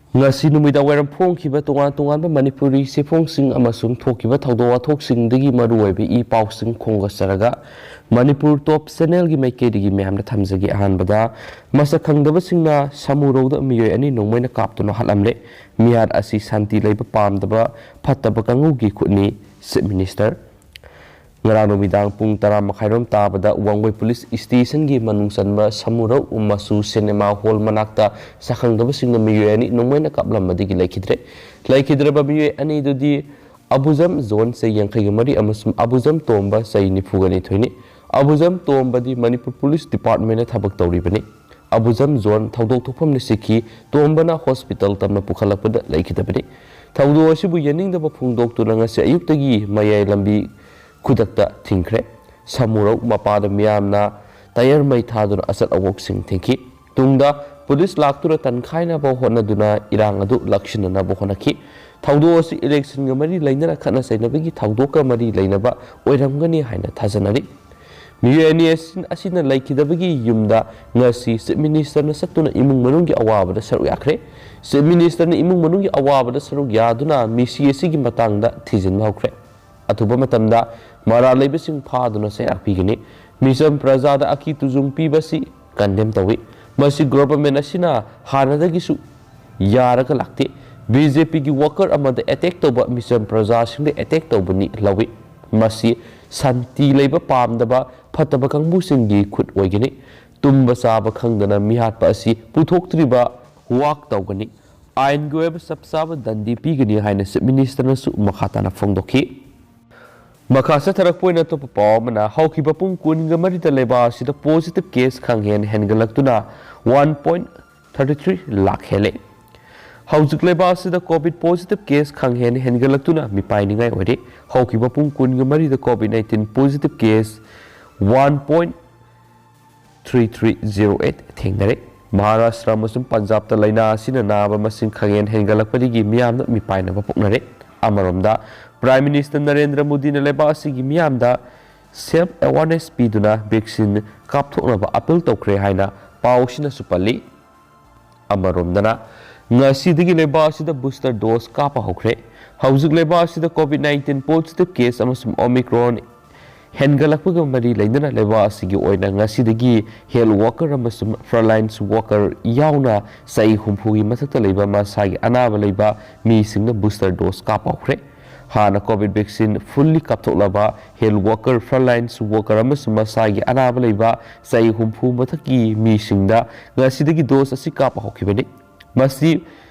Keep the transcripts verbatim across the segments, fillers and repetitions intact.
ꯉꯁꯤ ꯅꯨꯃꯤꯗꯥꯡ ꯋꯥꯏꯔꯝ ꯐꯣꯡꯈꯤꯕ ꯇꯣꯉꯥꯟ ꯇꯣꯉꯥꯟꯕ ꯃꯅꯤꯄꯨꯔꯤ ꯆꯦꯐꯣꯡꯁꯤꯡ ꯑꯃꯁꯨꯡ ꯊꯣꯛꯈꯤꯕ ꯊꯧꯗꯣꯛ ꯋꯥꯊꯣꯛꯁꯤꯡꯗꯒꯤ ꯃꯔꯨꯑꯣꯏꯕ ꯏ ꯄꯥꯎꯁꯤꯡ ꯈꯣꯝꯒꯠꯆꯔꯒ ꯃꯅꯤꯄꯨꯔ ꯇꯣꯞ ꯆꯦꯅꯦꯜꯒꯤ ꯃꯥꯏꯀꯩꯗꯒꯤ ꯃꯌꯥꯝꯗ ꯊꯝꯖꯒꯦ꯫ ꯑꯍꯥꯟꯕꯗ, ꯃꯁꯛ ꯈꯪꯗꯕꯁꯤꯡꯅ ꯁꯃꯨꯔꯧꯗ ꯃꯤꯑꯣꯏ ꯑꯅꯤ ꯅꯣꯡꯃꯩꯅ ꯀꯥꯞꯇꯨꯅ ꯍꯥꯠꯂꯝꯂꯦ꯫ ꯃꯤꯍꯥꯠ ꯑꯁꯤ ꯁꯥꯟꯇꯤ ꯂꯩꯕ ꯄꯥꯝꯗꯕ ꯐꯠꯇꯕ ꯀꯥꯡꯕꯨꯒꯤ ꯈꯨꯠꯅꯤ, Chief Minister꯫ ꯉꯔꯥꯡ ꯅꯨꯃꯤꯗꯥꯡ ꯄꯨꯡ ꯇꯔꯥ ꯃꯈꯥꯏꯔꯣꯝ ꯇꯥꯕꯗ ꯋꯥꯡꯒꯣꯏ ꯄꯨꯂꯤꯁ ꯁ꯭ꯇꯦꯁꯟꯒꯤ ꯃꯅꯨꯡ ꯆꯟꯕ ꯁꯃꯨꯔꯧ ꯃꯆꯨ ꯁꯤꯅꯦꯃꯥ ꯍꯣꯜ ꯃꯅꯥꯛꯇ ꯁꯛꯈꯪꯗꯕꯁꯤꯡꯅ ꯃꯤꯑꯣꯏ ꯑꯅꯤ ꯅꯣꯡꯃꯩꯅ ꯀꯥꯞꯂꯝꯕꯗꯒꯤ ꯂꯩꯈꯤꯗ꯭ꯔꯦ꯫ ꯂꯩꯈꯤꯗ꯭ꯔꯕ ꯃꯤꯑꯣꯏ ꯑꯅꯤꯗꯨꯗꯤ ꯑꯕꯨꯖꯝ ꯖꯣꯟ, ꯆꯍꯤ ꯌꯥꯡꯈꯩꯒ ꯃꯔꯤ, ꯑꯃꯁꯨꯡ ꯑꯕꯨꯖꯝ ꯇꯣꯝꯕ, ꯆꯍꯤ ꯅꯤꯐꯨꯒ ꯅꯤꯊꯣꯏꯅꯤ꯫ ꯑꯕꯨꯖꯝ ꯇꯣꯝꯕꯗꯤ ꯃꯅꯤꯄꯨꯔ ꯄꯨꯂꯤꯁ ꯗꯤꯄꯥꯔꯠꯃꯦꯟꯗ ꯊꯕꯛ ꯇꯧꯔꯤꯕꯅꯤ꯫ ꯑꯕꯨꯖꯝ ꯖꯣꯟ ꯊꯧꯗꯣꯛ ꯊꯣꯛꯐꯝꯗ ꯁꯤꯈꯤ꯫ ꯇꯣꯝꯕꯅ ꯍꯣꯁꯄꯤꯇꯥꯜ ꯇꯝꯅ ꯄꯨꯈꯠꯂꯛꯄꯗ ꯂꯩꯈꯤꯗꯕꯅꯤ꯫ ꯊꯧꯗꯣꯛ ꯑꯁꯤꯕꯨ ꯌꯦꯡꯅꯤꯡꯗꯕ ꯐꯣꯡꯗꯣꯛꯇꯨꯅ ꯉꯁꯤ ꯑꯌꯨꯛꯇꯒꯤ ꯃꯌꯥꯏ ꯂꯝꯕꯤ ꯈꯨꯗꯛꯇ ꯊꯤꯡꯈ꯭ꯔꯦ꯫ ꯁꯃꯨꯔꯧ ꯃꯄꯥꯗ ꯃꯤꯌꯥꯝꯅ ꯇꯌꯥꯔ ꯃꯩ ꯊꯥꯗꯨꯅ ꯑꯆꯠ ꯑꯋꯣꯛꯁꯤꯡ ꯊꯤꯡꯈꯤ꯫ ꯇꯨꯡꯗ ꯄꯨꯂꯤꯁ ꯂꯥꯛꯇꯨꯅ ꯇꯟꯈꯥꯏꯅꯕ ꯍꯣꯠꯅꯗꯨꯅ ꯏꯔꯥꯡ ꯑꯗꯨ ꯂꯥꯛꯁꯤꯟꯅꯅꯕ ꯍꯣꯠꯅꯈꯤ꯫ ꯊꯧꯗꯣꯛ ꯑꯁꯤ ꯏꯂꯦꯛꯁꯟꯒ ꯃꯔꯤ ꯂꯩꯅꯅ ꯈꯠꯅ ꯆꯩꯅꯕꯒꯤ ꯊꯧꯗꯣꯛꯀ ꯃꯔꯤ ꯂꯩꯅꯕ ꯑꯣꯏꯔꯝꯒꯅꯤ ꯍꯥꯏꯅ ꯊꯥꯖꯅꯔꯤ꯫ ꯃꯤꯑꯣꯏ ꯑꯅꯤ ꯑꯁꯤ-, ꯑꯁꯤꯅ ꯂꯩꯈꯤꯗꯕꯒꯤ ꯌꯨꯝꯗ ꯉꯁꯤ ꯆꯤꯐ ꯃꯤꯅꯤꯁꯇꯔꯅ ꯆꯠꯇꯨꯅ ꯏꯃꯨꯡ ꯃꯅꯨꯡꯒꯤ ꯑꯋꯥꯕꯗ ꯁꯔꯨꯛ ꯌꯥꯈ꯭ꯔꯦ꯫ ꯆꯤꯐ ꯃꯤꯅꯤꯁꯇꯔꯅ ꯏꯃꯨꯡ ꯃꯅꯨꯡꯒꯤ ꯑꯋꯥꯕꯗ ꯁꯔꯨꯛ ꯌꯥꯗꯨꯅ ꯃꯤꯁꯤ ꯑꯁꯤꯒꯤ ꯃꯇꯥꯡꯗ ꯊꯤꯖꯤꯟꯕ ꯍꯧꯈ꯭ꯔꯦ꯫ ꯑꯊꯨꯕ ꯃꯇꯝꯗ ꯃꯔꯥꯜ ꯂꯩꯕꯁꯤꯡ ꯐꯥꯗꯨꯅ ꯆꯩꯔꯥꯛ ꯄꯤꯒꯅꯤ꯫ ꯃꯤꯆꯝ ꯄ꯭ꯔꯖꯥꯗ ꯑꯀꯤ ꯇꯨꯖꯨꯡ ꯄꯤꯕꯁꯤ ꯀꯟꯗꯦꯝ ꯇꯧꯏ꯫ ꯃꯁꯤ ꯒꯣꯚꯔꯟꯃꯦꯟ ꯑꯁꯤꯅ ꯍꯥꯟꯅꯗꯒꯤꯁꯨ ꯌꯥꯔꯒ ꯂꯥꯛꯇꯦ꯫ ꯕꯤ ꯖꯦ ꯄꯤꯒꯤ ꯋꯥꯀꯔ ꯑꯃꯗ ꯑꯦꯇꯦꯛ ꯇꯧꯕ ꯃꯤꯆꯝ ꯄ꯭ꯔꯖꯥꯁꯤꯡꯗ ꯑꯦꯇꯦꯛ ꯇꯧꯕꯅꯤ ꯂꯧꯏ꯫ ꯃꯁꯤ ꯁꯥꯟꯇꯤ ꯂꯩꯕ ꯄꯥꯝꯗꯕ ꯐꯠꯇꯕ ꯀꯥꯡꯕꯨꯁꯤꯡꯒꯤ ꯈꯨꯠ ꯑꯣꯏꯒꯅꯤ꯫ ꯇꯨꯝꯕ ꯆꯥꯕ ꯈꯪꯗꯅ ꯃꯤꯍꯥꯠꯄ ꯑꯁꯤ ꯄꯨꯊꯣꯛꯇ꯭ꯔꯤꯕ ꯋꯥꯛ ꯇꯧꯒꯅꯤ꯫ ꯑꯥꯏꯟꯒꯤ ꯑꯣꯏꯕ ꯆꯞ ꯆꯥꯕ ꯗꯟꯗꯤ ꯄꯤꯒꯅꯤ ꯍꯥꯏꯅ ꯆꯤꯐ ꯃꯤꯅꯤꯁꯇꯔꯅꯁꯨ ꯃꯈꯥ ꯇꯥꯅ ꯐꯣꯡꯗꯣꯛꯈꯤ꯫ ꯃꯈꯥ ꯆꯠꯊꯔꯛꯄ ꯑꯣꯏꯅ ꯑꯇꯣꯞꯄ ꯄꯥꯎ ꯑꯃꯅ, ꯍꯧꯈꯤꯕ ꯄꯨꯡ ꯀꯨꯟꯒ ꯃꯔꯤꯗ ꯂꯩꯕꯥꯛ ꯑꯁꯤꯗ ꯄꯣꯖꯤꯇꯤꯚ ꯀꯦꯁ ꯈꯪꯍꯦꯟ ꯍꯦꯟꯒꯠꯂꯛꯇꯨꯅ one point thirty three lakh ꯍꯦꯜꯂꯦ꯫ ꯍꯧꯖꯤꯛ ꯂꯩꯕꯥꯛ ꯑꯁꯤꯗ ꯀꯣꯚꯤꯗ ꯄꯣꯖꯤꯇꯤꯚ ꯀꯦꯁ ꯈꯪꯍꯦꯟ ꯍꯦꯟꯒꯠꯂꯛꯇꯨꯅ ꯃꯤꯄꯥꯏꯅꯤꯡꯉꯥꯏ ꯑꯣꯏꯔꯦ꯫ ꯍꯧꯈꯤꯕ ꯄꯨꯡ ꯀꯨꯟꯒ ꯃꯔꯤꯗ Covid nineteen positive case one point three three zero eight ꯊꯦꯡꯅꯔꯦ꯫ ꯃꯍꯥꯔꯥꯁꯇ꯭ꯔ ꯑꯃꯁꯨꯡ ꯄꯟꯖꯥꯕꯇ ꯂꯥꯏꯅꯥ ꯑꯁꯤꯅ ꯅꯥꯕ ꯃꯁꯤꯡ ꯈꯪꯍꯦꯟ ꯍꯦꯟꯒꯠꯂꯛꯄꯗꯒꯤ ꯃꯤꯌꯥꯝꯅ ꯃꯤꯄꯥꯏꯅꯕ ꯄꯣꯛꯅꯔꯦ꯫ ꯑꯃꯔꯣꯝꯗ, ꯄ꯭ꯔꯥꯏꯝ ꯃꯤꯅꯤꯁꯇꯔ ꯅꯔꯦꯟꯗ꯭ꯔ ꯃꯣꯗꯤꯅ ꯂꯩꯕꯥꯛ ꯑꯁꯤꯒꯤ ꯃꯤꯌꯥꯝꯗ ꯁꯦꯜꯐ ꯑꯦꯋꯥꯔꯅꯦꯁ ꯄꯤꯗꯨꯅ ꯚꯦꯛꯁꯤꯟ ꯀꯥꯞꯊꯣꯛꯅꯕ ꯑꯄꯤꯜ ꯇꯧꯈ꯭ꯔꯦ ꯍꯥꯏꯅ ꯄꯥꯎ ꯑꯁꯤꯅꯁꯨ ꯄꯜꯂꯤ꯫ ꯑꯃꯔꯣꯝꯗꯅ, ꯉꯁꯤꯗꯒꯤ ꯂꯩꯕꯥꯛ ꯑꯁꯤꯗ booster dose ꯀꯥꯞꯄ ꯍꯧꯈ꯭ꯔꯦ꯫ ꯍꯧꯖꯤꯛ ꯂꯩꯕꯥꯛ ꯑꯁꯤꯗ COVID nineteen positive case ꯑꯃꯁꯨꯡ Omicron ꯍꯦꯟꯒꯠꯂꯛꯄꯒ ꯃꯔꯤ ꯂꯩꯅꯅ ꯂꯩꯕꯥꯛ ꯑꯁꯤꯒꯤ ꯑꯣꯏꯅ ꯉꯁꯤꯗꯒꯤ health worker ꯑꯃꯁꯨꯡ frontline worker ꯌꯥꯎꯅ ꯆꯍꯤ ꯍꯨꯝꯐꯨꯒꯤ ꯃꯊꯛꯇ ꯂꯩꯕ ꯃꯁꯥꯒꯤ ꯑꯅꯥꯕ ꯂꯩꯕ ꯃꯤꯁꯤꯡꯅ booster dose ꯀꯥꯞꯄ ꯍꯧꯈ꯭ꯔꯦ꯫ ꯍꯥꯟꯅ COVID vaccine fully ꯀꯥꯞꯊꯣꯛꯂꯕ health worker, frontline worker ꯑꯃꯁꯨꯡ ꯃꯁꯥꯒꯤ ꯑꯅꯥꯕ ꯂꯩꯕ ꯆꯍꯤ ꯍꯨꯝꯐꯨ ꯃꯊꯛꯀꯤ ꯃꯤꯁꯤꯡꯗ ꯉꯁꯤꯗꯒꯤ dose ꯑꯁꯤ ꯀꯥꯞꯄ ꯍꯧꯈꯤꯕꯅꯤ꯫ ꯃꯁꯤ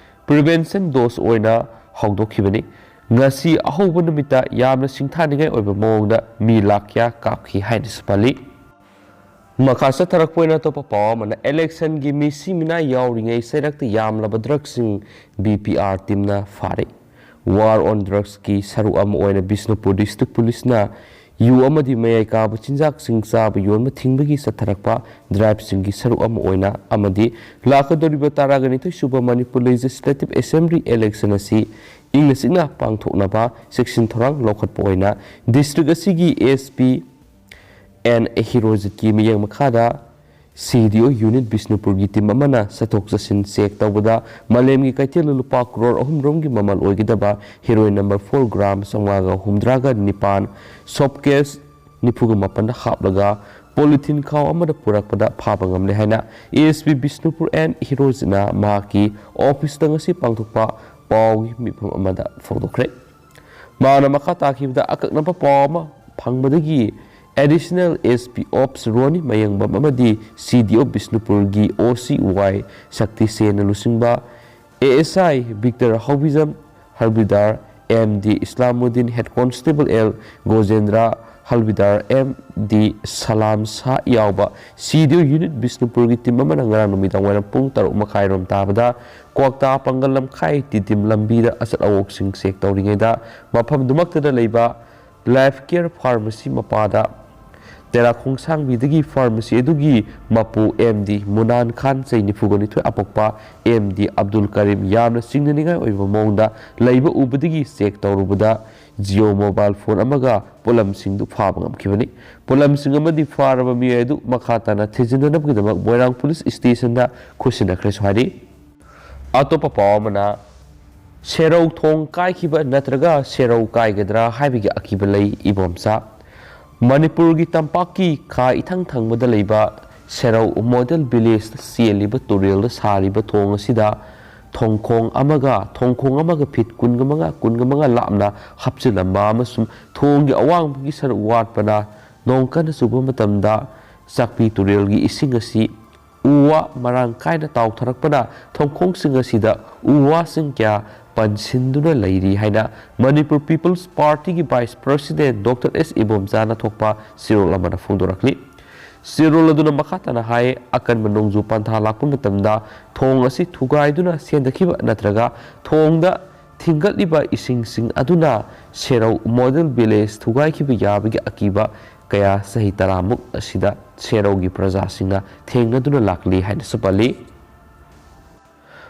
prevention dose ꯑꯣꯏꯅ ꯍꯧꯗꯣꯛꯈꯤꯕꯅꯤ꯫ ꯉꯁꯤ ꯑꯍꯧꯕ ꯅꯨꯃꯤꯠꯇ ꯌꯥꯝꯅ ꯁꯤꯡꯊꯥꯅꯤꯡꯉꯥꯏ ꯑꯣꯏꯕ ꯃꯑꯣꯡꯗ ꯃꯤ ꯂꯥꯈ ꯀꯌꯥ ꯀꯥꯞꯈꯤ ꯍꯥꯏꯅꯁꯨ ꯄꯜꯂꯤ꯫ ꯃꯈꯥ ꯆꯠꯊꯔꯛꯄ ꯑꯣꯏꯅ ꯑꯇꯣꯞꯄ ꯄꯥꯎ ꯑꯃꯅ, electionꯒꯤ ꯃꯤꯁꯤ ꯃꯤꯅꯥ ꯌꯥꯎꯔꯤꯉꯩ ꯆꯩꯔꯛꯇ ꯌꯥꯝꯂꯕ drugsꯁꯤꯡ BPR teamꯅ ꯐꯥꯔꯦ꯫ War on drugsꯀꯤ ꯁꯔꯨꯛ ꯑꯃ ꯑꯣꯏꯅ ꯕꯤꯁꯅꯨꯄꯨꯔ district policeꯅ ꯌꯨ ꯑꯃꯗꯤ ꯃꯌꯥꯏ ꯀꯥꯕ ꯆꯤꯟꯖꯥꯛꯁꯤꯡ ꯆꯥꯕ ꯌꯣꯟꯕ ꯊꯤꯡꯕꯒꯤ ꯆꯠꯊꯔꯛꯄ driveꯁꯤꯡꯒꯤ ꯁꯔꯨꯛ ꯑꯃ ꯑꯣꯏꯅ ꯑꯃꯗꯤ ꯂꯥꯛꯀꯗꯧꯔꯤꯕ ꯇꯔꯥꯒ ꯅꯤꯊꯣꯏ ꯁꯨꯕ ꯃꯅꯤꯄꯨꯔ Legislative Assembly election ꯑꯁꯤ ꯏꯪꯅ ꯆꯤꯛꯅ ꯄꯥꯡꯊꯣꯛꯅꯕ ꯆꯦꯛꯁꯤꯟ ꯊꯧꯔꯥꯡ ꯂꯧꯈꯠꯄ ꯑꯣꯏꯅ district ꯑꯁꯤꯒꯤ SP ꯑꯦꯟ ꯍꯤꯔꯣꯖꯤꯠꯀꯤ ꯃꯤꯠꯌꯦꯡ ꯃꯈꯥꯗ CDO unit ꯕꯤꯁꯅꯨꯄꯨꯔꯒꯤ team ꯑꯃꯅ ꯆꯠꯊꯣꯛ ꯆꯠꯁꯤꯟ check ꯇꯧꯕꯗ ꯃꯥꯂꯦꯝꯒꯤ ꯀꯩꯊꯦꯜꯗ ꯂꯨꯄꯥ ꯀ꯭ꯔꯣꯔ ꯑꯍꯨꯝ ꯔꯣꯝꯒꯤ ꯃꯃꯜ ꯑꯣꯏꯒꯗꯕ heroin number four gram ꯆꯥꯝꯃꯉꯥꯒ ꯍꯨꯝꯗ꯭ꯔꯥꯒ ꯅꯤꯄꯥꯟ, soap case ꯅꯤꯐꯨꯒ ꯃꯥꯄꯟꯗ ꯍꯥꯞꯂꯒ polythene ꯈꯥꯎ ꯑꯃꯗ ꯄꯨꯔꯛꯄꯗ ꯐꯥꯕ ꯉꯝꯂꯦ ꯍꯥꯏꯅ SP ꯕꯤꯁꯅꯨꯄꯨꯔ ꯑꯦꯟ ꯍꯤꯔꯣꯖꯤꯠꯅ ꯃꯍꯥꯛꯀꯤ officeꯇ ꯉꯁꯤ ꯄꯥꯡꯊꯣꯛꯄ ꯄꯥꯎꯒꯤ ꯃꯤꯐꯝ ꯑꯃꯗ ꯐꯣꯡꯗꯣꯛꯈ꯭ꯔꯦ꯫ ꯃꯍꯥꯛꯅ ꯃꯈꯥ ꯇꯥꯈꯤꯕꯗ, ꯑꯀꯛꯅꯕ ꯄꯥꯎ ꯑꯃ ꯐꯪꯕꯗꯒꯤ Additional SP Ops ꯔꯣꯅꯤ ꯃꯌꯦꯡꯕꯝ ꯑꯃꯗꯤ CDO ꯕꯤꯁꯅꯨꯄꯨꯔꯒꯤ OC ꯋꯥꯏ ꯁꯛꯇꯤꯁꯦꯟꯅ ꯂꯨꯆꯤꯡꯕ ASI Victor Haobijam havildar, MD Islamuddin, Head Constable L Gojendra havildar, MD Salam Shah ꯌꯥꯎꯕ CDO unit ꯕꯤꯁꯅꯨꯄꯨꯔꯒꯤ team ꯑꯃꯅ ꯉꯔꯥꯡ ꯅꯨꯃꯤꯗꯥꯡ ꯋꯥꯏꯔꯝ ꯄꯨꯡ ꯇꯔꯨꯛ ꯃꯈꯥꯏꯔꯣꯝ ꯇꯥꯕꯗ ꯀ꯭ꯋꯥꯛꯇꯥ ꯄꯥꯡꯒꯜ ꯂꯝꯈꯥꯏ ꯇꯤꯗꯤꯝ ꯂꯝꯕꯤꯗ ꯑꯆꯠ ꯑꯋꯣꯛꯁꯤꯡ check ꯇꯧꯔꯤꯉꯩꯗ ꯃꯐꯝꯗꯨꯃꯛꯇꯗ ꯂꯩꯕ Life Care Pharmacy ꯃꯄꯥꯗ ꯇꯦꯔꯥ ꯈꯣꯡꯁꯥꯡꯕꯤꯗꯒꯤ pharmacy ꯑꯗꯨꯒꯤ ꯃꯄꯨ MD ꯃꯨꯅꯥꯟ ꯈꯥꯟ, ꯆꯍꯤ ꯅꯤꯐꯨꯒ ꯅꯤꯊꯣꯏ ꯑꯄꯣꯛꯄ, MD ꯑꯕꯗꯨꯜ ꯀꯔꯤꯝ ꯌꯥꯝꯅ ꯆꯤꯡꯅꯅꯤꯡꯉꯥꯏ ꯑꯣꯏꯕ ꯃꯑꯣꯡꯗ ꯂꯩꯕ ꯎꯕꯗꯒꯤ check ꯇꯧꯔꯨꯕꯗ Jio mobile phone ꯑꯃꯒ ꯄꯣꯠꯂꯝꯁꯤꯡꯗꯨ ꯐꯥꯕ ꯉꯝꯈꯤꯕꯅꯤ꯫ ꯄꯣꯠꯂꯝꯁꯤꯡ ꯑꯃꯗꯤ ꯐꯥꯔꯕ ꯃꯤꯑꯣꯏ ꯑꯗꯨ ꯃꯈꯥ ꯇꯥꯅ ꯊꯤꯖꯤꯟꯅꯅꯕꯒꯤꯗꯃꯛ ꯃꯣꯏꯔꯥꯡ police stationꯗ ꯈꯨꯠꯁꯤꯟꯅꯈ꯭ꯔꯦꯁꯨ ꯍꯥꯏꯔꯤ꯫ ꯑꯇꯣꯞꯄ ꯄꯥꯎ ꯑꯃꯅ, ꯁꯦꯔꯧ ꯊꯣꯡ ꯀꯥꯏꯈꯤꯕ ꯅꯠꯇ꯭ꯔꯒ ꯁꯦꯔꯧ ꯀꯥꯏꯒꯗ꯭ꯔꯥ ꯍꯥꯏꯕꯒꯤ ꯑꯀꯤꯕ ꯂꯩ꯫ ꯏꯕꯣꯝꯆꯥ, ꯃꯅꯤꯄꯨꯔꯒꯤ ꯇꯝꯄꯥꯛꯀꯤ ꯈꯥ ꯏꯊꯪ ꯊꯪꯕꯗ ꯂꯩꯕ ꯁꯦꯔꯧ ꯃꯣꯗꯦꯜ ꯚꯤꯂꯦꯖꯇ ꯆꯦꯜꯂꯤꯕ ꯇꯨꯔꯦꯜꯗ ꯁꯥꯔꯤꯕ ꯊꯣꯡ ꯑꯁꯤꯗ ꯊꯣꯡꯈꯣꯡ ꯑꯃꯒ, ꯊꯣꯡꯈꯣꯡ ꯑꯃꯒ ꯐꯤꯠ ꯀꯨꯟꯒ ꯃꯉꯥ, ꯀꯨꯟꯒ ꯃꯉꯥ ꯂꯥꯞꯅ ꯍꯥꯞꯆꯤꯜꯂꯝꯕ ꯑꯃꯁꯨꯡ ꯊꯣꯡꯒꯤ ꯑꯋꯥꯡꯕꯒꯤ ꯁꯔꯨꯛ ꯋꯥꯠꯄꯅ ꯅꯣꯡ ꯀꯟꯅ ꯆꯨꯕ ꯃꯇꯝꯗ ꯆꯥꯛꯄꯤ ꯇꯨꯔꯦꯜꯒꯤ ꯏꯁꯤꯡ ꯑꯁꯤ ꯎ ꯋꯥ ꯃꯔꯥꯡ ꯀꯥꯏꯅ ꯇꯥꯎꯊꯔꯛꯄꯅ ꯊꯣꯡꯈꯣꯡꯁꯤꯡ ꯑꯁꯤꯗ ꯎ ꯋꯥꯁꯤꯡ ꯀꯌꯥ ꯄꯟꯁꯤꯟꯗꯨꯅ ꯂꯩꯔꯤ ꯍꯥꯏꯅ ꯃꯅꯤꯄꯨꯔ ꯄꯤꯄꯜꯁ ꯄꯥꯔꯇꯤꯒꯤ ꯚꯥꯏꯁ ꯄ꯭ꯔꯁꯤꯗꯦꯟ ꯗꯣꯛꯇꯔ ꯑꯦꯁ ꯏꯕꯣꯝꯆꯥꯅ ꯊꯣꯛꯄ ꯆꯦꯔꯣꯜ ꯑꯃꯅ ꯐꯣꯡꯗꯣꯔꯛꯂꯤ꯫ ꯆꯦꯔꯣꯜ ꯑꯗꯨꯅ ꯃꯈꯥ ꯇꯥꯅ ꯍꯥꯏ, ꯑꯀꯟꯕ ꯅꯣꯡꯖꯨ ꯄꯟꯊꯥ ꯂꯥꯛꯄ ꯃꯇꯝꯗ ꯊꯣꯡ ꯑꯁꯤ ꯊꯨꯒꯥꯏꯗꯨꯅ ꯁꯦꯟꯗꯈꯤꯕ ꯅꯠꯇ꯭ꯔꯒ ꯊꯣꯡꯗ ꯊꯤꯡꯒꯠꯂꯤꯕ ꯏꯁꯤꯡꯁꯤꯡ ꯑꯗꯨꯅ ꯁꯦꯔꯧ ꯃꯣꯗꯦꯜ ꯚꯤꯂꯦꯖ ꯊꯨꯒꯥꯏꯈꯤꯕ ꯌꯥꯕꯒꯤ ꯑꯀꯤꯕ ꯀꯌꯥ ꯆꯍꯤ ꯇꯔꯥꯃꯨꯛ ꯑꯁꯤꯗ ꯁꯦꯔꯧꯒꯤ ꯄ꯭ꯔꯖꯥꯁꯤꯡꯅ ꯊꯦꯡꯅꯗꯨꯅ ꯂꯥꯛꯂꯤ ꯍꯥꯏꯅꯁꯨ ꯄꯜꯂꯤ꯫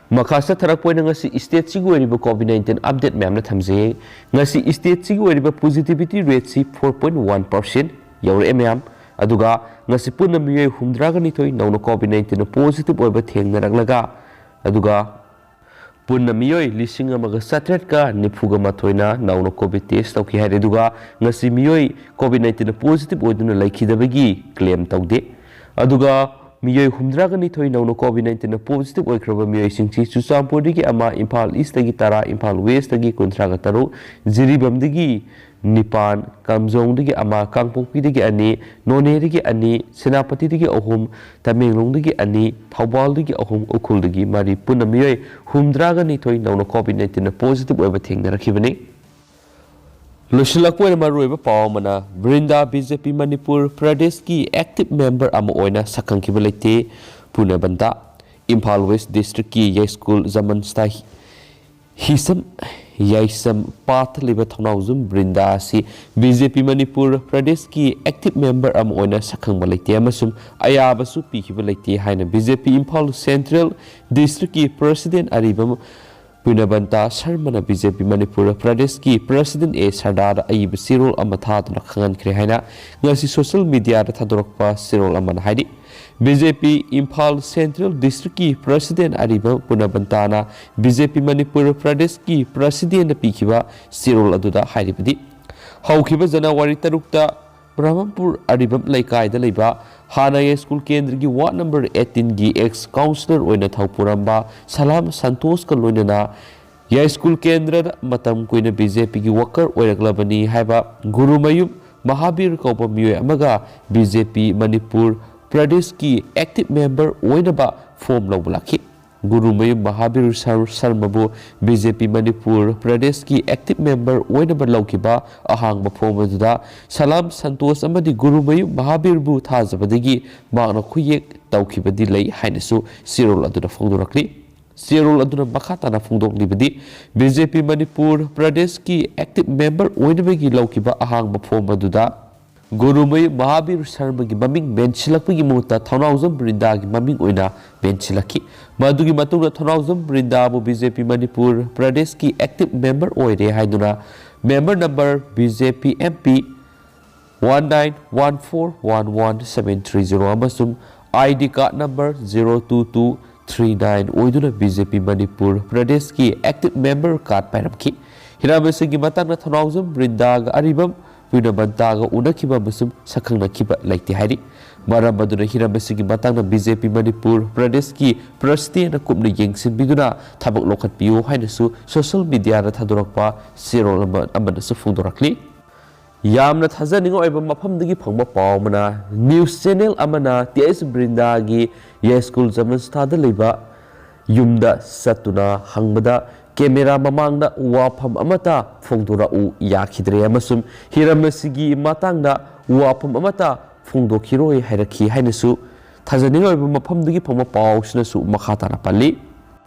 ꯃꯈꯥ ꯆꯠꯊꯔꯛꯄ ꯑꯣꯏꯅ ꯉꯁꯤ ꯁ꯭ꯇꯦꯠꯁꯤꯒꯤ ꯑꯣꯏꯔꯤꯕ ꯀꯣꯚꯤꯗ ꯅꯥꯏꯟꯇꯤꯟ ꯑꯞꯗꯦꯠ ꯃꯌꯥꯝꯅ ꯊꯝꯖꯩ꯫ ꯉꯁꯤ ꯁ꯭ꯇꯦꯠꯁꯤꯒꯤ ꯑꯣꯏꯔꯤꯕ ꯄꯣꯖꯤꯇꯤꯚꯤꯇꯤ ꯔꯦꯠꯁꯤ ꯐꯣꯔ ꯄꯣꯏꯟ ꯋꯥꯟ ꯄꯥꯔꯁꯦꯟ ꯌꯧꯔꯛꯑꯦ ꯃꯌꯥꯝ꯫ ꯑꯗꯨꯒ ꯉꯁꯤ ꯄꯨꯟꯅ ꯃꯤꯑꯣꯏ ꯍꯨꯝꯗ꯭ꯔꯥꯒ ꯅꯤꯊꯣꯏ ꯅꯧꯅ ꯀꯣꯚꯤꯗ ꯅꯥꯏꯟꯇꯤꯟꯅ ꯄꯣꯖꯤꯇꯤꯚ ꯑꯣꯏꯕ ꯊꯦꯡꯅꯔꯛꯂꯒ, ꯑꯗꯨꯒ ꯄꯨꯟꯅ ꯃꯤꯑꯣꯏ ꯂꯤꯁꯤꯡ ꯑꯃꯒ ꯆꯥꯇ꯭ꯔꯦꯠꯀ ꯅꯤꯐꯨꯒ ꯃꯥꯊꯣꯏꯅ ꯅꯧꯅ ꯀꯣꯚꯤꯗ ꯇꯦꯁ ꯇꯧꯈꯤ ꯍꯥꯏꯔꯦ꯫ ꯑꯗꯨꯒ ꯉꯁꯤ ꯃꯤꯑꯣꯏ ꯀꯣꯚꯤꯗ ꯅꯥꯏꯟꯇꯤꯟꯅ ꯄꯣꯖꯤꯇꯤꯚ ꯑꯣꯏꯗꯨꯅ ꯂꯩꯈꯤꯗꯕꯒꯤ ꯀ꯭ꯂꯦꯝ ꯇꯧꯗꯦ꯫ ꯑꯗꯨꯒ ꯃꯤꯑꯣꯏ ꯍꯨꯝꯗ꯭ꯔꯥꯒ ꯅꯤꯊꯣꯏ ꯅꯧꯅ ꯀꯣꯚꯤꯗ ꯅꯥꯏꯟꯇꯤꯟꯅ ꯄꯣꯖꯤꯇꯤꯚ ꯑꯣꯏꯈ꯭ꯔꯕ ꯃꯤꯑꯣꯏꯁꯤꯡꯁꯤ ꯆꯨꯔꯆꯥꯟꯄꯨꯔꯗꯒꯤ ꯑꯃ, ꯏꯝꯐꯥꯜ ꯏꯁꯇꯒꯤ ꯇꯔꯥ, ꯏꯝꯐꯥꯜ ꯋꯦꯁꯇꯒꯤ ꯀꯨꯟꯊ꯭ꯔꯥꯒ ꯇꯔꯨꯛ, ꯖꯤꯔꯤꯕꯥꯝꯗꯒꯤ ꯅꯤꯄꯥꯟ, ꯀꯥꯝꯖꯣꯡꯗꯒꯤ ꯑꯃ, ꯀꯥꯡꯄꯣꯛꯄꯤꯗꯒꯤ ꯑꯅꯤ, ꯅꯣꯅꯦꯗꯒꯤ ꯑꯅꯤ, ꯁꯦꯅꯥꯄꯇꯤꯗꯒꯤ ꯑꯍꯨꯝ, ꯇꯃꯦꯡꯂꯣꯡꯗꯒꯤ ꯑꯅꯤ, ꯊꯧꯕꯥꯜꯗꯒꯤ ꯑꯍꯨꯝ, ꯎꯈ꯭ꯔꯨꯜꯗꯒꯤ ꯃꯔꯤ, ꯄꯨꯟꯅ ꯃꯤꯑꯣꯏ ꯍꯨꯝꯗ꯭ꯔꯥꯒ ꯅꯤꯊꯣꯏ ꯅꯧꯅ ꯀꯣꯚꯤꯗ ꯅꯥꯏꯟꯇꯤꯟꯅ ꯄꯣꯖꯤꯇꯤꯚ ꯑꯣꯏꯕ ꯊꯦꯡꯅꯔꯛꯈꯤꯕꯅꯤ꯫ ꯂꯣꯏꯁꯤꯜꯂꯛꯄ ꯑꯣꯏꯅ ꯃꯔꯨꯑꯣꯏꯕ ꯄꯥꯎ ꯑꯃꯅ, ꯕ꯭ꯔꯤꯟꯗꯥ ꯕꯤ ꯖꯦ ꯄꯤ ꯃꯅꯤꯄꯨꯔ ꯄ꯭ꯔꯗꯦꯁꯀꯤ ꯑꯦꯛꯇꯤꯚ ꯃꯦꯝꯕꯔ ꯑꯃ ꯑꯣꯏꯅ ꯁꯛꯈꯪꯈꯤꯕ ꯂꯩꯇꯦ꯫ ꯄꯨꯅꯕꯟꯇ, ꯏꯝꯐꯥꯜ ꯋꯦꯁ ꯗꯤꯁꯇ꯭ꯔꯤꯛꯀꯤ ꯌꯥꯏꯁ꯭ꯀꯨꯜ ꯖꯃꯟꯁꯇ ꯍꯤꯁꯝ ꯌꯥꯏꯁꯝ ꯄꯥꯠꯇ ꯂꯩꯕ ꯊꯧꯅꯥꯎꯖꯝ ꯕ꯭ꯔꯤꯟꯗꯥ ꯑꯁꯤ ꯕꯤ ꯖꯦ ꯄꯤ ꯃꯅꯤꯄꯨꯔ ꯄ꯭ꯔꯗꯦꯁꯀꯤ ꯑꯦꯛꯇꯤꯚ ꯃꯦꯝꯕꯔ ꯑꯃ ꯑꯣꯏꯅ ꯁꯛꯈꯪꯕ ꯂꯩꯇꯦ ꯑꯃꯁꯨꯡ ꯑꯌꯥꯕꯁꯨ ꯄꯤꯈꯤꯕ ꯂꯩꯇꯦ ꯍꯥꯏꯅ ꯕꯤ ꯖꯦ ꯄꯤ ꯏꯝꯐꯥꯜ ꯁꯦꯟꯇ꯭ꯔꯦꯜ ꯗꯤꯁꯇ꯭ꯔꯤꯛꯀꯤ ꯄ꯭ꯔꯁꯤꯗꯦꯟ ꯑꯔꯤꯕꯝ ꯄꯨꯅꯕꯟꯇ ꯁꯔꯃꯅ ꯕꯤ ꯖꯦ ꯄꯤ ꯃꯅꯤꯄꯨꯔ ꯄ꯭ꯔꯗꯦꯁꯀꯤ ꯄ꯭ꯔꯁꯤꯗꯦꯟ ꯑꯦ ꯁꯔꯗꯥꯔꯗ ꯑꯏꯕ ꯆꯦꯔꯣꯜ ꯑꯃ ꯊꯥꯗꯨꯅ ꯈꯪꯍꯟꯈ꯭ꯔꯦ ꯍꯥꯏꯅ ꯉꯁꯤ ꯁꯣꯁꯤꯌꯦꯜ ꯃꯤꯗꯤꯌꯥꯗ ꯊꯥꯗꯣꯔꯛꯄ ꯆꯦꯔꯣꯜ ꯑꯃꯅ ꯍꯥꯏꯔꯤ꯫ ꯕꯤ ꯖꯦ ꯄꯤ ꯏꯝꯐꯥꯜ ꯁꯦꯟꯇ꯭ꯔꯦꯜ ꯗꯤꯁꯇ꯭ꯔꯤꯛꯀꯤ ꯄ꯭ꯔꯁꯤꯗꯦꯟ ꯑꯔꯤꯕꯝ ꯄꯨꯅꯕꯟꯇꯥꯅ ꯕꯤ ꯖꯦ ꯄꯤ ꯃꯅꯤꯄꯨꯔ ꯄ꯭ꯔꯗꯦꯁꯀꯤ ꯄ꯭ꯔꯁꯤꯗꯦꯟꯗ ꯄꯤꯈꯤꯕ ꯆꯦꯔꯣꯜ ꯑꯗꯨꯗ ꯍꯥꯏꯔꯤꯕꯗꯤ, ꯍꯧꯈꯤꯕ ꯖꯅꯋꯥꯔꯤ ꯇꯔꯨꯛꯇ ꯕ꯭ꯔꯍꯃꯄꯨꯔ ꯑꯔꯤꯕꯝ ꯂꯩꯀꯥꯏꯗ ꯂꯩꯕ ꯍꯥꯟꯅ ꯌꯥꯏꯁ꯭ꯀꯨꯜ ꯀꯦꯟꯗ꯭ꯔꯒꯤ ꯋꯥꯔꯗ ꯅꯝꯕꯔ eighteen ꯒꯤ ex councillor ꯑꯣꯏꯅ ꯊꯧꯄꯨꯔꯝꯕ ꯁꯂꯥꯝ ꯁꯟꯇꯣꯁꯀ ꯂꯣꯏꯅꯅ ꯌꯥꯏꯁ꯭ꯀꯨꯜ ꯀꯦꯟꯗ꯭ꯔꯗ ꯃꯇꯝ ꯀꯨꯏꯅ ꯕꯤ ꯖꯦ ꯄꯤꯒꯤ worker ꯑꯣꯏꯔꯛꯂꯕꯅꯤ ꯍꯥꯏꯕ ꯒꯨꯔꯨꯃꯌꯨꯝ ꯃꯍꯥꯕꯤꯔ ꯀꯧꯕ ꯃꯤꯑꯣꯏ ꯑꯃꯒ ꯕꯤ ꯖꯦ ꯄꯤ ꯃꯅꯤꯄꯨꯔ ꯄ꯭ꯔꯗꯦꯁꯀꯤ active member ꯑꯣꯏꯅꯕ form ꯂꯧꯕ ꯂꯥꯛꯈꯤ꯫ Gurumayum Mahavir sir-, ꯁꯔꯃꯕꯨ B J ꯄꯤ ꯃꯅꯤꯄꯨꯔ ꯄ꯭ꯔꯗꯦꯁꯀꯤ active member ꯑꯣꯏꯅꯕ ꯂꯧꯈꯤꯕ ꯑꯍꯥꯡꯕ form ꯑꯗꯨꯗ ꯁꯂꯥꯝ ꯁꯟꯇꯣꯁ ꯑꯃꯗꯤ ꯒꯨꯔꯨꯃꯌꯨꯝ ꯃꯍꯥꯕꯤꯔꯕꯨ ꯊꯥꯖꯕꯗꯒꯤ ꯃꯍꯥꯛꯅ ꯈꯨꯌꯦꯛ ꯇꯧꯈꯤꯕꯗꯤ ꯂꯩ ꯍꯥꯏꯅꯁꯨ ꯆꯦꯔꯣꯜ ꯑꯗꯨꯅ ꯐꯣꯡꯗꯣꯔꯛꯂꯤ꯫ ꯆꯦꯔꯣꯜ ꯑꯗꯨꯅ ꯃꯈꯥ ꯇꯥꯅ ꯐꯣꯡꯗꯣꯛꯂꯤꯕꯗꯤ, ꯕꯤ ꯖꯦ ꯄꯤ ꯃꯅꯤꯄꯨꯔ ꯄ꯭ꯔꯗꯦꯁꯀꯤ active member ꯑꯣꯏꯅꯕꯒꯤ ꯂꯧꯈꯤꯕ ꯑꯍꯥꯡꯕ form ꯑꯗꯨꯗ ꯒꯨꯔꯨꯃꯌꯨꯝ ꯃꯍꯥꯕꯤꯔ ꯁꯔꯃꯒꯤ ꯃꯃꯤꯡ ꯃꯦꯟꯁꯤꯜꯂꯛꯄꯒꯤ ꯃꯍꯨꯠꯇ ꯊꯧꯅꯥꯎꯖꯝ ꯕ꯭ꯔꯤꯟꯗꯥꯒꯤ ꯃꯃꯤꯡ ꯑꯣꯏꯅ ꯃꯦꯟꯁꯤꯜꯂꯛꯈꯤ꯫ ꯃꯗꯨꯒꯤ ꯃꯇꯨꯡꯗ ꯊꯧꯅꯥꯎꯖꯝ ꯕ꯭ꯔꯤꯟꯗꯥꯕꯨ ꯕꯤ ꯖꯦ ꯄꯤ ꯃꯅꯤꯄꯨꯔ ꯄ꯭ꯔꯗꯦꯁꯀꯤ active member ꯑꯣꯏꯔꯦ ꯍꯥꯏꯗꯨꯅ member number B J P M P one nine one four one one seven three zero ꯑꯃꯁꯨꯡ I D card number zero two two three nine ꯑꯣꯏꯗꯨꯅ B J P ꯃꯅꯤꯄꯨꯔ ꯄ꯭ꯔꯗꯦꯁꯀꯤ active member card ꯄꯥꯏꯔꯝꯈꯤ꯫ ꯍꯤꯔꯥꯃꯁꯤꯒꯤ ꯃꯇꯥꯡꯗ ꯊꯧꯅꯥꯎꯖꯝ ꯕ꯭ꯔꯤꯟꯗꯥꯒ ꯑꯔꯤꯕꯝ ꯄꯨꯅꯕꯟꯇꯥꯒ ꯎꯅꯈꯤꯕ ꯑꯃꯁꯨꯡ ꯁꯛꯈꯪꯅꯈꯤꯕ ꯂꯩꯇꯦ ꯍꯥꯏꯔꯤ꯫ ꯃꯔꯝ ꯑꯗꯨꯅ ꯍꯤꯔꯥꯃꯁꯤꯒꯤ ꯃꯇꯥꯡꯗ B J P ꯃꯅꯤꯄꯨꯔ ꯄ꯭ꯔꯗꯦꯁꯀꯤ ꯄ꯭ꯔꯁꯤꯗꯦꯟꯅ ꯀꯨꯞꯅ ꯌꯦꯡꯁꯤꯟꯕꯤꯗꯨꯅ ꯊꯕꯛ ꯂꯧꯈꯠꯄꯤꯌꯨ ꯍꯥꯏꯅꯁꯨ social media ꯗ ꯊꯥꯗꯣꯔꯛꯄ ꯆꯦꯔꯣꯜ ꯑꯃ, ꯑꯃꯅꯁꯨ ꯐꯣꯡꯗꯣꯔꯛꯂꯤ꯫ ꯌꯥꯝꯅ ꯊꯥꯖꯅꯤꯡꯉꯥꯏ ꯑꯣꯏꯕ ꯃꯐꯝꯗꯒꯤ ꯐꯪꯕ ꯄꯥꯎ ꯑꯃꯅ, news channel ꯑꯃꯅ T S ꯕ꯭ꯔꯤꯟꯗꯥꯒꯤ ꯌꯥꯏꯁ꯭ꯀꯨꯜ ꯖꯃꯟꯁꯊꯥꯗ ꯂꯩꯕ ꯌꯨꯝꯗ ꯆꯠꯇꯨꯅ ꯍꯪꯕꯗ camera ꯃꯃꯥꯡꯗ ꯋꯥꯐꯝ ꯑꯃꯠꯇ ꯐꯣꯡꯗꯣꯔꯛꯎ ꯌꯥꯈꯤꯗ꯭ꯔꯦ ꯑꯃꯁꯨꯡ ꯍꯤꯔꯝ ꯑꯁꯤꯒꯤ ꯃꯇꯥꯡꯗ ꯋꯥꯐꯝ ꯑꯃꯠꯇ ꯐꯣꯡꯗꯣꯛꯈꯤꯔꯣꯏ ꯍꯥꯏꯔꯛꯈꯤ ꯍꯥꯏꯅꯁꯨ ꯊꯥꯖꯅꯤꯡꯉꯥꯏ ꯑꯣꯏꯕ ꯃꯐꯝꯗꯒꯤ ꯐꯪꯕ ꯄꯥꯎꯁꯤꯅꯁꯨ ꯃꯈꯥ ꯇꯥꯅ ꯄꯜꯂꯤ꯫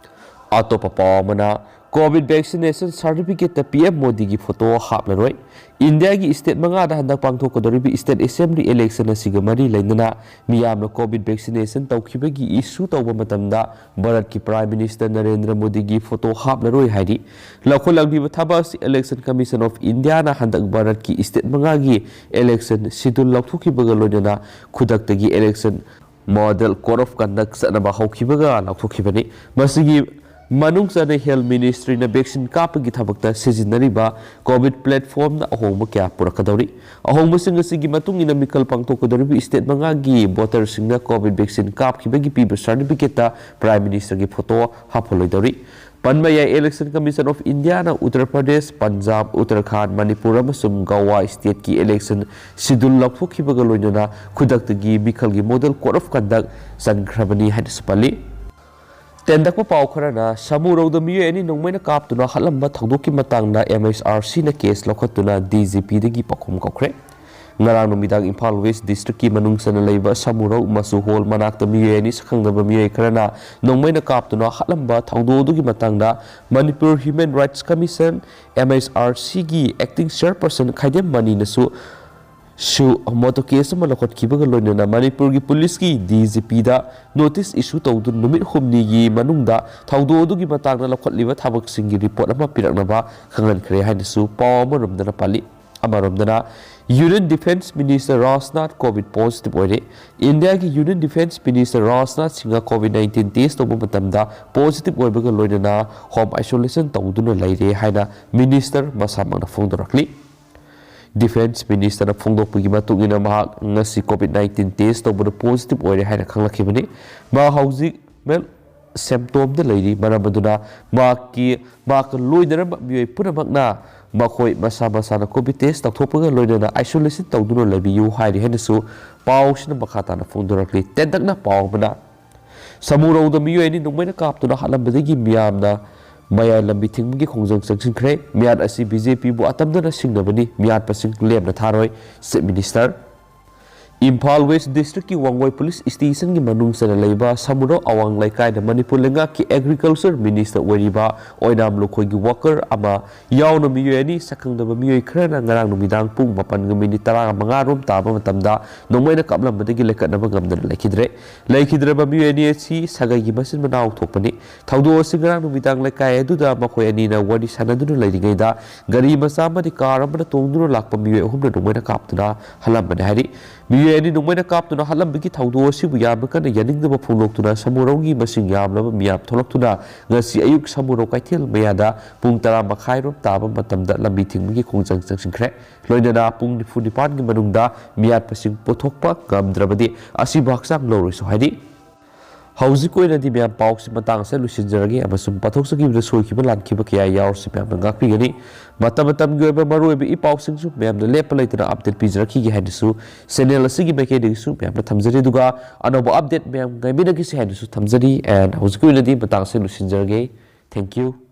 ꯑꯇꯣꯞꯄ ꯄꯥꯎ ꯑꯃꯅ, COVID vaccination certificate ꯇ P M ꯃꯣꯗꯤꯒꯤ photo ꯍꯥꯞꯂꯔꯣꯏ꯫ ꯏꯟꯗꯤꯌꯥꯒꯤ state ꯃꯉꯥꯗ ꯍꯟꯗꯛ ꯄꯥꯡꯊꯣꯛꯀꯗꯧꯔꯤꯕ state assembly election ꯑꯁꯤꯒ ꯃꯔꯤ ꯂꯩꯅꯅ ꯃꯤꯌꯥꯝꯅ COVID vaccination ꯇꯧꯈꯤꯕꯒꯤ issue ꯇꯧꯕ ꯃꯇꯝꯗ ꯚꯥꯔꯠꯀꯤ Prime Minister ꯅꯔꯦꯟꯗ꯭ꯔ ꯃꯣꯗꯤꯒꯤ photo ꯍꯥꯞꯂꯔꯣꯏ ꯍꯥꯏꯔꯤ꯫ ꯂꯧꯈꯠꯂꯛꯂꯤꯕ ꯊꯕꯛ ꯑꯁꯤ Election Commission of India ꯅ ꯍꯟꯗꯛ ꯚꯥꯔꯠꯀꯤ state ꯃꯉꯥꯒꯤ election schedule ꯂꯧꯊꯣꯛꯈꯤꯕꯒ ꯂꯣꯏꯅꯅ ꯈꯨꯗꯛꯇꯒꯤ election Model Code of Conduct ꯆꯠꯅꯕ ꯍꯧꯈꯤꯕꯒ ꯂꯥꯎꯊꯣꯛꯈꯤꯕꯅꯤ꯫ ꯃꯁꯤꯒꯤ ꯃꯅꯨꯡ ꯆꯟꯅ Health Ministryꯅ vaccine ꯀꯥꯞꯄꯒꯤ ꯊꯕꯛꯇ ꯁꯤꯖꯤꯟꯅꯔꯤꯕ COVID platformꯅ ꯑꯍꯣꯡꯕ ꯀꯌꯥ ꯄꯨꯔꯛꯀꯗꯧꯔꯤ꯫ ꯑꯍꯣꯡꯕꯁꯤꯡ ꯑꯁꯤꯒꯤ ꯃꯇꯨꯡ ꯏꯟꯅ ꯃꯤꯈꯜ ꯄꯥꯡꯊꯣꯛꯀꯗꯧꯔꯤꯕ state ꯃꯉꯥꯒꯤ voterꯁꯤꯡꯅ COVID vaccine ꯀꯥꯞꯈꯤꯕꯒꯤ ꯄꯤꯕ certificateꯇ Prime Ministerꯒꯤ photo ꯍꯥꯞꯍꯜꯂꯣꯏꯗꯧꯔꯤ꯫ ꯄꯟꯕ ꯌꯥꯏ, Election Commission of Indiaꯅ Uttar Pradesh, Punjab, Uttarakhand, Manipur ꯑꯃꯁꯨꯡ ꯒꯋꯥ stateꯀꯤ election schedule ꯂꯥꯎꯊꯣꯛꯈꯤꯕꯒ ꯂꯣꯏꯅꯅ ꯈꯨꯗꯛꯇꯒꯤ ꯃꯤꯈꯜꯒꯤ Model Code of Conduct ꯆꯟꯈ꯭ꯔꯕꯅꯤ ꯍꯥꯏꯅꯁꯨ ꯄꯜꯂꯤ꯫ ꯇꯦꯟꯗꯛꯄ ꯄꯥꯎ ꯈꯔꯅ, ꯁꯃꯨꯔꯧꯗ ꯃꯤꯑꯣꯏ ꯑꯅꯤ ꯅꯣꯡꯃꯩꯅ ꯀꯥꯞꯇꯨꯅ ꯍꯥꯠꯂꯝꯕ ꯊꯧꯗꯣꯛꯀꯤ ꯃꯇꯥꯡꯗ MHRCꯅ case ꯂꯧꯈꯠꯇꯨꯅ DGPꯗꯒꯤ ꯄꯥꯎꯈꯨꯝ ꯀꯧꯈ꯭ꯔꯦ꯫ ꯉꯔꯥꯡ ꯅꯨꯃꯤꯗꯥꯡ ꯏꯝꯐꯥꯜ West Districtꯀꯤ ꯃꯅꯨꯡ ꯆꯟꯅ ꯂꯩꯕ ꯁꯃꯨꯔꯧ ꯃꯆꯨ ꯍꯣꯜ ꯃꯅꯥꯛꯇ ꯃꯤꯑꯣꯏ ꯑꯅꯤ ꯁꯛꯈꯪꯗꯕ ꯃꯤꯑꯣꯏ ꯈꯔꯅ ꯅꯣꯡꯃꯩꯅ ꯀꯥꯞꯇꯨꯅ ꯍꯥꯠꯂꯝꯕ ꯊꯧꯗꯣꯛ ꯑꯗꯨꯒꯤ ꯃꯇꯥꯡꯗ Manipur Human Rights Commission, MHRCꯒꯤ acting chairperson ꯈꯥꯏꯗꯦꯝ ꯃꯅꯤꯅꯁꯨ ꯁꯨ ꯃꯣꯇꯣ case ꯑꯃ ꯂꯧꯈꯠꯈꯤꯕꯒ ꯂꯣꯏꯅꯅ ꯃꯅꯤꯄꯨꯔꯒꯤ ꯄꯨꯂꯤꯁꯀꯤ DGPꯗ notice issue ꯇꯧꯗꯨꯅ ꯅꯨꯃꯤꯠ ꯍꯨꯝꯅꯤꯒꯤ ꯃꯅꯨꯡꯗ ꯊꯧꯗꯣꯛ ꯑꯗꯨꯒꯤ ꯃꯇꯥꯡꯗ ꯂꯧꯈꯠꯂꯤꯕ ꯊꯕꯛꯁꯤꯡꯒꯤ report ꯑꯃ ꯄꯤꯔꯛꯅꯕ ꯈꯪꯍꯟꯈ꯭ꯔꯦ ꯍꯥꯏꯅꯁꯨ ꯄꯥꯎ ꯑꯃꯔꯣꯝꯗꯅ ꯄꯜꯂꯤ꯫ ꯑꯃꯔꯣꯝꯗꯅ Union Defence Minister Rajnath COVID positive ꯑꯣꯏꯔꯦ꯫ ꯏꯟꯗꯤꯌꯥꯒꯤ Union Defence Minister Rajnath Singh COVID nineteen test ꯇꯧꯕ ꯃꯇꯝꯗ positive ꯑꯣꯏꯕꯒ ꯂꯣꯏꯅꯅ home isolation ꯇꯧꯗꯨꯅ ꯂꯩꯔꯦ ꯍꯥꯏꯅ minister ꯃꯁꯥꯃꯛꯅ ꯐꯣꯡꯗꯣꯔꯛꯂꯤ꯫ Defence Ministerꯅ ꯐꯣꯡꯗꯣꯛꯄꯒꯤ ꯃꯇꯨꯡ ꯏꯟꯅ ꯃꯍꯥꯛ ꯉꯁꯤ COVID nineteen test ꯇꯧꯕꯗ positive ꯑꯣꯏꯔꯦ ꯍꯥꯏꯅ ꯈꯪꯂꯛꯈꯤꯕꯅꯤ꯫ ꯃꯍꯥꯛ ꯍꯧꯖꯤꯛ ꯃꯦꯜ symptomꯗ ꯂꯩꯔꯤ꯫ ꯃꯔꯝ ꯑꯗꯨꯅ ꯃꯍꯥꯛꯀꯤ, ꯃꯍꯥꯛꯀ ꯂꯣꯏꯅꯔꯝꯕ ꯃꯤꯑꯣꯏ ꯄꯨꯝꯅꯃꯛꯅ ꯃꯈꯣꯏ ꯃꯁꯥ ꯃꯁꯥꯅ COVID test ꯇꯧꯊꯣꯛꯄꯒ ꯂꯣꯏꯅꯅ isolation ꯇꯧꯗꯨꯅ ꯂꯩꯕꯤꯌꯨ ꯍꯥꯏꯔꯤ ꯍꯥꯏꯅꯁꯨ ꯄꯥꯎꯁꯤꯅ ꯃꯈꯥ ꯇꯥꯅ ꯐꯣꯡꯗꯣꯔꯛꯂꯤ꯫ ꯇꯦꯟꯇꯛꯅ ꯄꯥꯎ ꯑꯃꯅ, ꯁꯃꯨꯔꯧꯗ ꯃꯤꯑꯣꯏ ꯑꯅꯤ ꯅꯣꯡꯃꯩꯅ ꯀꯥꯞꯇꯨꯅ ꯍꯥꯠꯂꯝꯕꯗꯒꯤ ꯃꯤꯌꯥꯝꯅ ꯃꯌꯥꯏ ꯂꯝꯕꯤ ꯊꯤꯡꯕꯒꯤ ꯈꯣꯡꯖꯪ ꯆꯪꯁꯤꯟꯈ꯭ꯔꯦ꯫ ꯃꯤꯍꯥꯠ ꯑꯁꯤ BJPꯕꯨ ꯑꯇꯝꯅꯅ ꯁꯤꯡꯅꯕꯅꯤ꯫ ꯃꯤꯍꯥꯠꯄꯁꯤꯡ ꯂꯦꯞꯅ ꯊꯥꯔꯣꯏ, Chief Minister꯫ Imphal West Districtꯀꯤ Wangoi Police Stationꯒꯤ ꯃꯅꯨꯡ ꯆꯟꯅ ꯂꯩꯕ ꯁꯃꯨꯔꯧ ꯑꯋꯥꯡ ꯂꯩꯀꯥꯏꯗ ꯃꯅꯤꯄꯨꯔ ꯂꯩꯉꯥꯛꯀꯤ Agriculture Minister ꯑꯣꯏꯔꯤꯕ ꯑꯣꯏꯅꯥꯝ ꯂꯨꯈꯣꯏꯒꯤ worker ꯑꯃ ꯌꯥꯎꯅ ꯃꯤꯑꯣꯏ ꯑꯅꯤ ꯁꯛꯈꯪꯗꯕ ꯃꯤꯑꯣꯏ ꯈꯔꯅ ꯉꯔꯥꯡ ꯅꯨꯃꯤꯗꯥꯡ ꯄꯨꯡ ꯃꯥꯄꯟꯒ minute ꯇꯔꯥꯃꯉꯥ ꯔꯣꯝ ꯇꯥꯕ ꯃꯇꯝꯗ ꯅꯣꯡꯃꯩꯅ ꯀꯥꯞꯂꯝꯕꯗꯒꯤ ꯂꯩꯈꯠꯅꯕ ꯉꯝꯗꯅ ꯂꯩꯈꯤꯗ꯭ꯔꯦ꯫ ꯂꯩꯈꯤꯗ꯭ꯔꯕ ꯃꯤꯑꯣꯏ ꯑꯅꯤ ꯑꯁꯤ ꯁꯥꯒꯩꯒꯤ ꯃꯆꯤꯟ ꯃꯅꯥꯎ ꯊꯣꯛꯄꯅꯤ꯫ ꯊꯧꯗꯣꯛ ꯑꯁꯤ ꯉꯔꯥꯡ ꯅꯨꯃꯤꯗꯥꯡ ꯂꯩꯀꯥꯏ ꯑꯗꯨꯗ ꯃꯈꯣꯏ ꯑꯅꯤꯅ ꯋꯥꯔꯤ ꯁꯥꯟꯅꯗꯨꯅ ꯂꯩꯔꯤꯉꯩꯗ ꯒꯥꯔꯤ ꯃꯆꯥ ꯑꯃꯗꯤ car ꯑꯃꯗ ꯇꯣꯡꯗꯨꯅ ꯂꯥꯛꯄ ꯃꯤꯑꯣꯏ ꯑꯍꯨꯝꯅ ꯅꯣꯡꯃꯩꯅ ꯀꯥꯞꯇꯨꯅ ꯍꯜꯂꯝꯕꯅꯤ ꯍꯥꯏꯔꯤ꯫ ꯃꯤꯑꯣꯏ ꯑꯦꯅꯤ ꯅꯣꯡꯃꯩꯅ ꯀꯥꯞꯇꯨꯅ ꯍꯥꯠꯂꯝꯕꯒꯤ ꯊꯧꯗꯣꯛ ꯑꯁꯤꯕꯨ ꯌꯥꯝꯅ ꯀꯟꯅ ꯌꯥꯅꯤꯡꯗꯕ ꯐꯣꯡꯗꯣꯛꯇꯨꯅ ꯁꯃꯨꯔꯧꯒꯤ ꯃꯁꯤꯡ ꯌꯥꯝꯂꯕ ꯃꯤꯌꯥꯝ ꯊꯣꯛꯂꯛꯇꯨꯅ ꯉꯁꯤ ꯑꯌꯨꯛ ꯁꯃꯨꯔꯧ ꯀꯩꯊꯦꯜ ꯃꯌꯥꯗ ꯄꯨꯡ ꯇꯔꯥ ꯃꯈꯥꯏꯔꯣꯝ ꯇꯥꯕ ꯃꯇꯝꯗ ꯂꯝꯕꯤ ꯊꯤꯡꯕꯒꯤ ꯈꯣꯡꯖꯪ ꯆꯪꯁꯤꯟꯈ꯭ꯔꯦ꯫ ꯂꯣꯏꯅꯅ ꯄꯨꯡ ꯅꯤꯐꯨ ꯅꯤꯄꯥꯟꯒꯤ ꯃꯅꯨꯡꯗ ꯃꯤꯌꯥꯠꯄꯁꯤꯡ ꯄꯨꯊꯣꯛꯄ ꯉꯝꯗ꯭ꯔꯕꯗꯤ ꯑꯁꯤꯕꯨ ꯍꯛꯆꯥꯡ ꯂꯧꯔꯣꯏꯁꯨ ꯍꯥꯏꯔꯤ꯫ ꯍꯧꯖꯤꯛ ꯑꯣꯏꯅꯗꯤ ꯃꯌꯥꯝ ꯄꯥꯎꯁꯤ ꯃꯇꯥꯡ ꯑꯁꯤꯗ ꯂꯣꯏꯁꯤꯟꯖꯔꯒꯦ ꯑꯃꯁꯨꯡ ꯄꯥꯊꯣꯛꯆꯈꯤꯕꯗ ꯁꯣꯏꯈꯤꯕ ꯂꯥꯟꯈꯤꯕ ꯀꯌꯥ ꯌꯥꯎꯔꯁꯨ ꯃꯌꯥꯝꯅ ꯉꯥꯛꯄꯤꯒꯅꯤ꯫ ꯃꯇꯝ ꯃꯇꯝꯒꯤ ꯑꯣꯏꯕ ꯃꯔꯨꯑꯣꯏꯕ ꯏ ꯄꯥꯎꯁꯤꯡꯁꯨ ꯃꯌꯥꯝꯅ ꯂꯦꯞꯄ ꯂꯩꯇꯅ ꯑꯞꯗꯦꯠ ꯄꯤꯖꯔꯛꯈꯤꯒꯦ ꯍꯥꯏꯅꯁꯨ ꯆꯦꯅꯦꯜ ꯑꯁꯤꯒꯤ ꯃꯥꯏꯀꯩꯗꯒꯤꯁꯨ ꯃꯌꯥꯝꯅ ꯊꯝꯖꯔꯤ꯫ ꯑꯗꯨꯒ ꯑꯅꯧꯕ ꯑꯞꯗꯦꯠ ꯃꯌꯥꯝ ꯉꯥꯏꯃꯤꯟꯅꯈꯤꯁꯤ ꯍꯥꯏꯅꯁꯨ ꯊꯝꯖꯔꯤ꯫ And ꯍꯧꯖꯤꯛꯀꯤ ꯑꯣꯏꯅꯗꯤ ꯃꯇꯥꯡ ꯑꯁꯤꯗ ꯂꯣꯏꯁꯤꯟꯖꯔꯒꯦ꯫ Thank you꯫